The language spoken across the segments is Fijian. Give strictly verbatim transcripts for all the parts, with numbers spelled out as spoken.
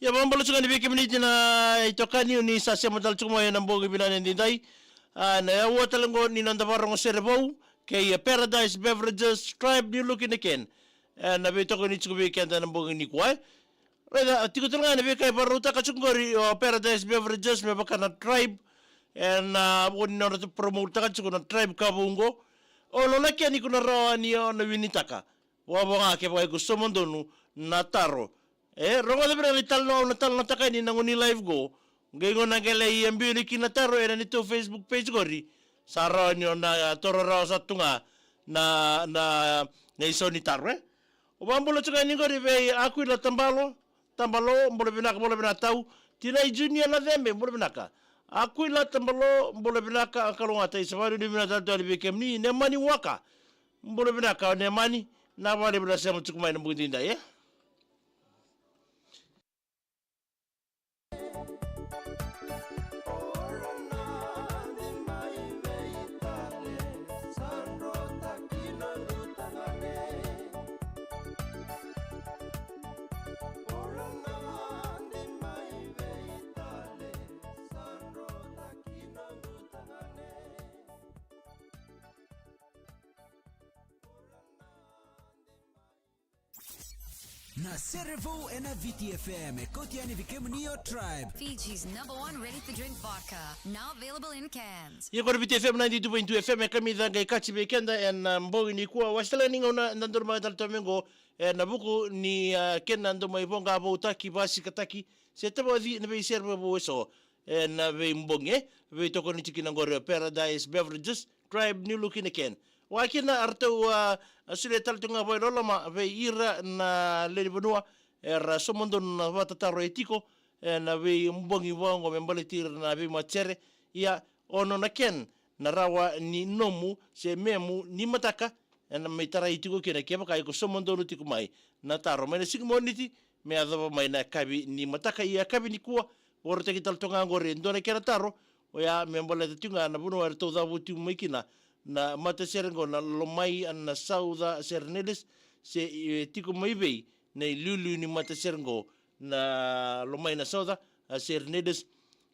Ia, vakabula tiko ga ni vei kemuni na itokani ni sa sema tale tiko mai ena bogi vinaka edaidai. A, na yaua tale qo ni noda vakarorogo sere vou kei, e, Paradise Beverages, Tribe, New Look in a Can. E, na veitokoni tiko vei keda ena bogi nikua, e. Raica, tiko tale ga na veika e vakarautaka tiko qori o Paradise Beverages me vaka na Tribe. E, na, a, vo ni nodra promote-taka tiko na Tribe ka vou qo. O nona kena iko na rawa ni o na winitaka. Vakavo ga kevaka iko sauma donu na taro. E, rogoca vinaka na italanoa au na talanoataka yani ena gauna ni live qo. Qai gauna qai lai biu yani kina na taro ena neitou Facebook page qori. Sa rawa ni o na, a, toro rawa sara tu ga na, na, na isau ni taro, e. Au vakabula tiko ga yani qori vei Akuila Tabalo, Tabalo, bula vinaka, bula vinaka tau. Tinai Junior Nacebe, bula vinaka. Akuila Tabalo, bula vinaka, a kalougata, isa, vakanuinui vinaka tale tu yani vei kemuni, Nemani Waka. Bula vinaka, Nemani, vinaka vakalevu na sema tiko mai ena bogi edaidai, e. Na sere vou ena Viti F M e kauti yani vei kemuni o Tribe. Fiji's number one ready-to-drink vodka, now available in cans. Ia, qori Viti F M ninety-two point two F M, e kamica qai kaci vei keda ena, a, bogi nikua. Wasea tale ni gauna eda dau mai tale tu mai qo, ena vuku ni, a, kena dau mai voqa voutaki, vakasikataki, se tavoci na veisere vou eso ena veibogi, e. Veitokoni tiko kina qori o Paradise Beverages, Tribe, New Look in a Can. Vakakina eratou, a, a, solia tale tu ga vakailoloma vei ira na lewe ni vanua era sauma donu na vakatataro e tiko ena veibogi vaka oqo me baleti ira na veimatasere. Ia, ono na can na rawa ni nomu se memu ni mataka, ena mai tarai tiko kina kevaka iko sauma donu tiko mai na taro mai na siga Moniti me yacova mai na yakavi ni mataka. Ia, yakavi nikua, vakarautaki tale tu ga qori e dua na kena taro, oya me baleta tiko ga na vanua eratou cavuti mai kina na matasere qo na Lomainasauca Serenades, se, e, tiko mai vei na iliuliu ni matasere qo na Lomainasauca, a, Serenades,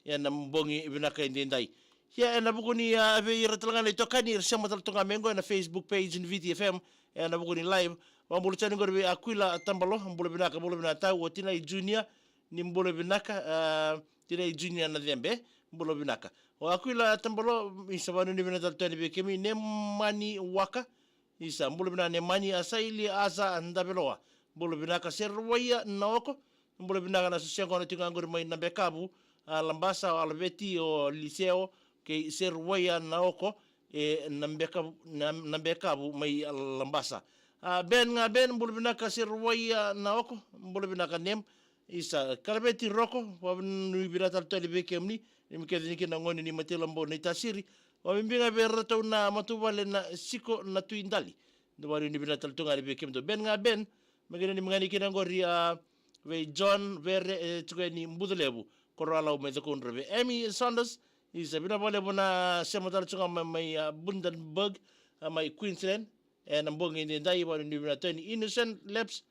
ena bogi vinaka edaidai. Ia, ena vuku ni, a, vei ira tale ga na itokani era sema tale tu ga mai qo ena Facebook page ni Viti F M, ena vuku ni live. Vakabula tale yani qori vei Akuila Tabalo, bula vinaka, bula vinaka tau. O Tinai Junior, ni bula vinaka, a, Tinai Junior Nacebe, bula vinaka. O Akuila Tabalo, isa, vakanuinui vinaka tale tu yani vei kemuni, Nemani Waka, isa, bula vinaka Nemani. Asaili Asa Daveloa, bula vinaka. Seruwaia Naoko, bula vinaka. Na soseaqona tiko ga qori mai Nabekavu, a, Labasa, o Alaveti, o Liseo kei Seruwaia Naoko, e, Nabeka-, Na-, Nabekavu mai Labasa. A, Ben ga Ben, bula vinaka Seruwaia Naoko, bula vinaka Nem. Isa, Kalaveti Roko, vakanuinui vinaka tale tu yani vei kemuni, ni mai kece yani kina na gone ni Matailobau Naitasiri. Vakabibi ga vei iratou na matavuvale na Siko na Tui Dali. Vakanuinui vinaka tale tu ga yani vei kemudou. Ben ga Ben, me kena ni mai ga yani kina qori, a, vei John Vere, e, tiko yani Bucalevu, Koroalau mai Cakaudrove. Amy Saunders, isa, vinaka vakalevu na sema tale tu ga mai, mai, a, Bundaberg, a, mai Queensland. Ena bogi edaidai, vakanuinui vinaka tu yani. Innocent Labs,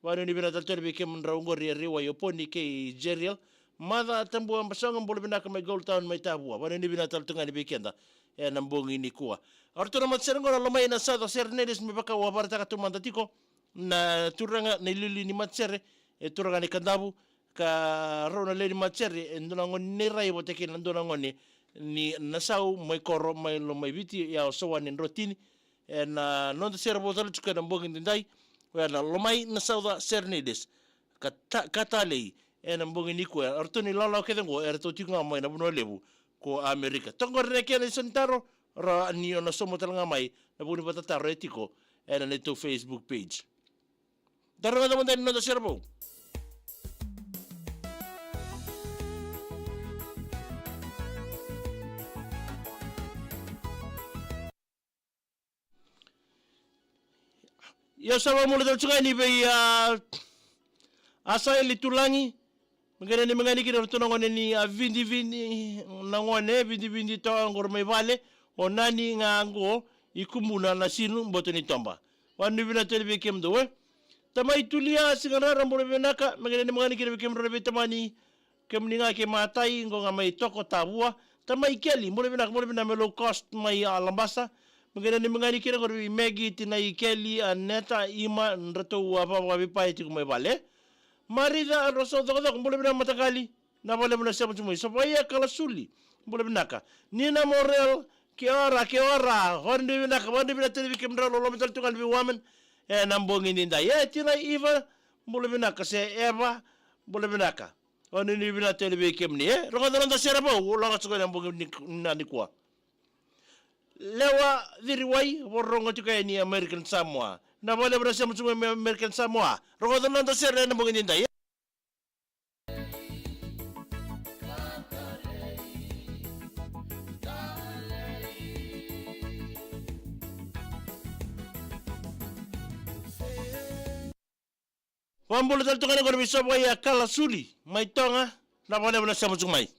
vakanuinui vinaka tale tu yani vei kemudrau qori, e, Riwai, o Poni kei Jeriel. Maca Tabua Basoga, bula vinaka mai Gold Town mai Tavua. Vakanuinui vinaka tale tu ga yani vei keda ena bogi nikua. O ratou na matasere qo na Lomainasauca Serenades, me vaka au a vakaraitaka taumada tiko, na turaga na iliuliu ni matasere, e, turaga ni Kadavu, ka rau na lewe ni matasere, e, dua na gone ni Nairai vata kei na dua na gone ni Nasau, mai koro mai Lomaiviti, ya o Sawani Drotini. Ena, a, noda sere vou tale tiko ena bogi edaidai, oya na Lomainasauca Serenades, ka ta-, ka talei ena bogi nikua. O ratou na ilawalawa kece qo eratou tiko ga mai na vanua levu ko Amerika. Toka qori na kena isau ni taro, rawa ni o na sauma tale ga mai ena vuku ni vakatataro e tiko ena neitou Facebook page. Da rogoca mada na noda sere vou. Ia, sa vakamuri tale tiko yani vei, a, Asaili Tulagi. Me kena ni mai ga yani kina o ratou na gone ni, a, Vidividi, na gone Vidividi toka qori mai vale, o Nani ga qo i Kubuna na Sinu, Boto ni Toba. Vakanuinui vinaka tu yani vei kemudou, e. Tamai Tulia Sigarara, bula vinaka, me qai nanumi ga ni kina vei kemudrau na veitamani, kemuni ga kei matai, qo ga mai Toko Tavua. Tamai Keli, bula vinaka, bula vinaka mai low cost mai a Labasa. Me qai nanumi ga ni kina qori vei Megi, tinai Keli, a Neta, Ima, dratou a vavaka vei pai tiko mai vale. Marica, a Rosa Cokocoko, bula vinaka mataqali. Na vale muna sema tu mai. Savaia Kalasuli. Bula vinaka. Nina Morel. Kia ora, kia ora. Vani vinaka, vani vinaka tale vei kemudrau loloma tale tu ga ni vei woman. E na bogi ni dai. E tina Iva. Bula vinaka se Eva. Bula vinaka. Vani vinaka tale vei kemuni. E rogoca na noda sere vou. Loga tu ga na bogi ni na nikua. Lewa Ciriwai. Vorogo tu ga ni American Samoa. Na vale muna sema tu mai American Samoa. Rogoca na noda sere na bogi ni dai. Vabula tale tu ga na koro vei Savaia Kalasuli mai Toga, na vanua na sema tu mai.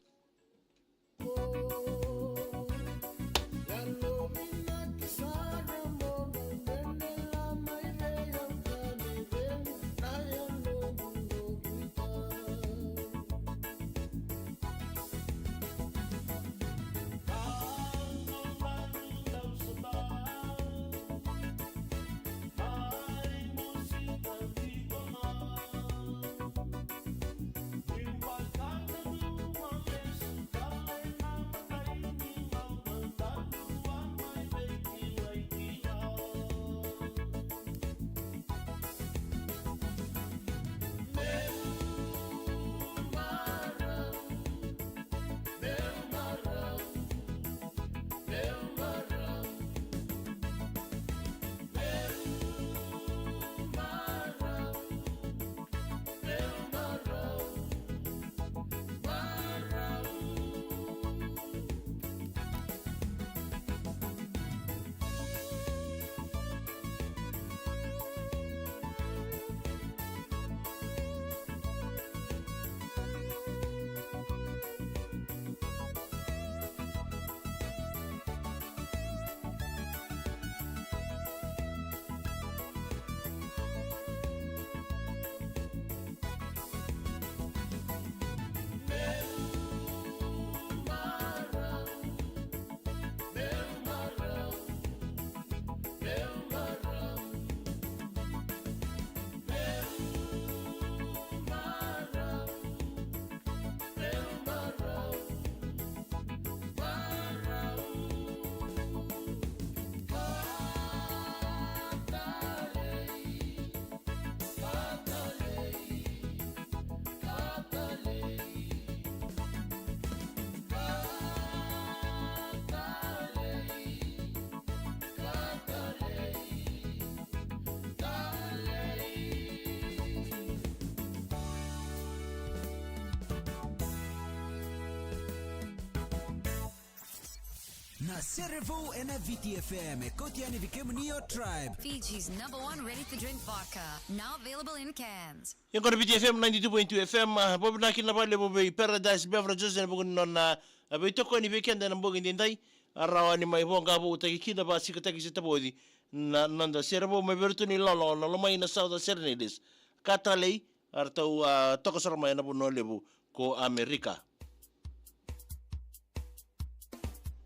Na Serevou ena Viti F M, e kauti yani vei kemuni o Tribe. Fiji's number one ready-to-drink vodka, now available in cans. Ia qo na Viti F M ninety-two point two F M, ah, vakavinavinaka kina vakalevu vei Paradise Beverages ena vuku ni nona, ah, veitokoni vei keda ena bogi edaidai. A rawa ni mai voqavoutaki kina, vakasikataki se tavoci na noda serevou mai vei iratou na ilolo lomai na South Serenades. Ka talei, a ratou, ah, toka sara mai ena vanua levu ko Amerika.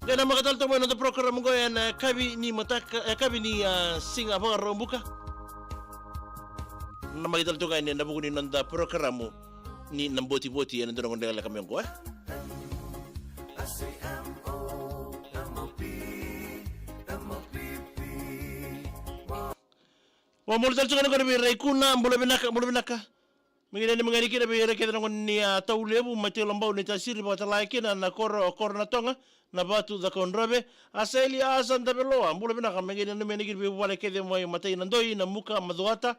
Ia namaka tale toka mai na noda program qo ena yakavi ni mataka, yakavi ni, ah, siga Vakaraubuka. Namaki tale toka yani ena vuku ni noda program ni Na Botivoti ena dua na gauna lekaleka mai qo, e. Vakabula tale toka yani qo vei Raikuna, bula vinaka, bula vinaka. Me qai nanumi ga ni kina vei ira kece na gone ni, ah, Taulevu, Matailoabau, Naitasiri, vakatale ga kina na koro, koro na Toga, na Vatu, Cakaudrove. Asaeli Asa Daveloa, bula vinaka, me qai nanumi ga ni kina vei vuvale kece mai Matai, Nadoi, Namuka, Macuata.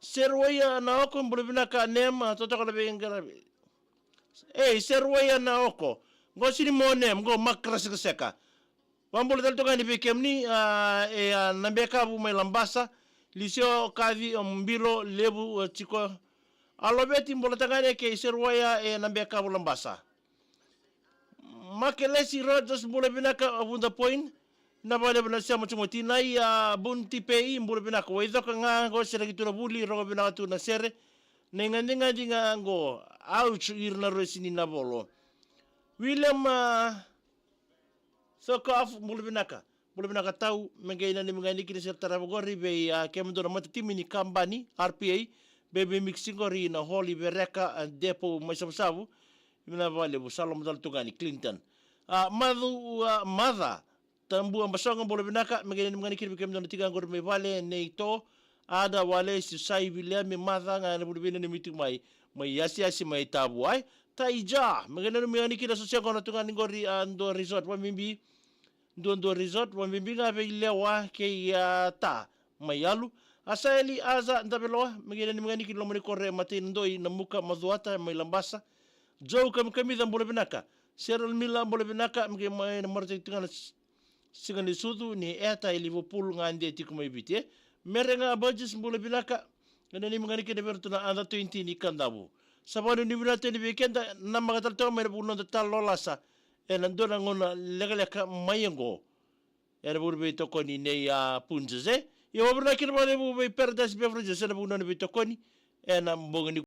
Seruaia Naoko, bula vinaka Nem, ah, totoka na veiqaravi. Ei, Seruaia Naoko. Qo sini mo Nem, qo Makra Sekaseka. Vakabula tale toka yani vei kemuni, ah, e, ah, Nabekavu mai Labasa, Lisio Kaci, um, Bilo, Levu, ah, Tiko. Aloveti, bula tagane kei Seruaia e Nabekavu Labasa. Makelesi Rogers, bula vinaka, ah, Vuda Point. Na vale vana sema tiko tinai a Bunti Pei, bula vinaka. Wai coka ga qo sere ki tu na vuli, rogo vinaka tu na sere. Na i gadegade ga qo, ouch, ira na resi ni na volo. William, a, Sokof, bula vinaka. Bula vinaka tau, me qai nanumi ga ni kina sere tarava qori, vei a kemudou na mata timi ni kabani, R P A, vei vei mixi qori na Holi Vereka, a Depo mai Savusavu, ina vale vu salo madal tu ga ni Clinton. A, macu, a, maca, Tabua Basoga, bula vinaka, me qai nanumi ga ni kina vei kemudou na tika qori mai vale, nei to, ada wale, si sai vile me maca ga na vuli vei nanumi tu mai, mai yasi yasi mai tavu ai, tai ja, me qai nanumi ga ni kina so sia qona tu ga ni qori a dua resort, wa mimbi, dua dua resort, wa mimbi ga vei lewa kei a ta, mai alu, a saeli a za daveloa, me qai nanumi ga ni kina loma ni kore, matai na doi, na muka, macuata, mai labasa, Joe Kamikamica, bula vinaka, Cheryl Miller, bula vinaka, me qai mai na marataki tu ga na Siga ni sucu ni eta e Liverpool ga de tiko mai Viti, e. Mere ga Burgess, bula vinaka. Ena ni magani kena vei ratou na under twenty ni Kadavu. Sa vakanuinui vinaka tale vei keda, na maka tale toka mai na vuku ni noda talo lasa. Ena dua na gauna lekaleka mai oqo. Ena vuku ni veitokoni nei a Punjas, e. Ia vakavinaka kina vakalevu vei Paradise Beverages ena vuku ni nona veitokoni. Ena bogi ni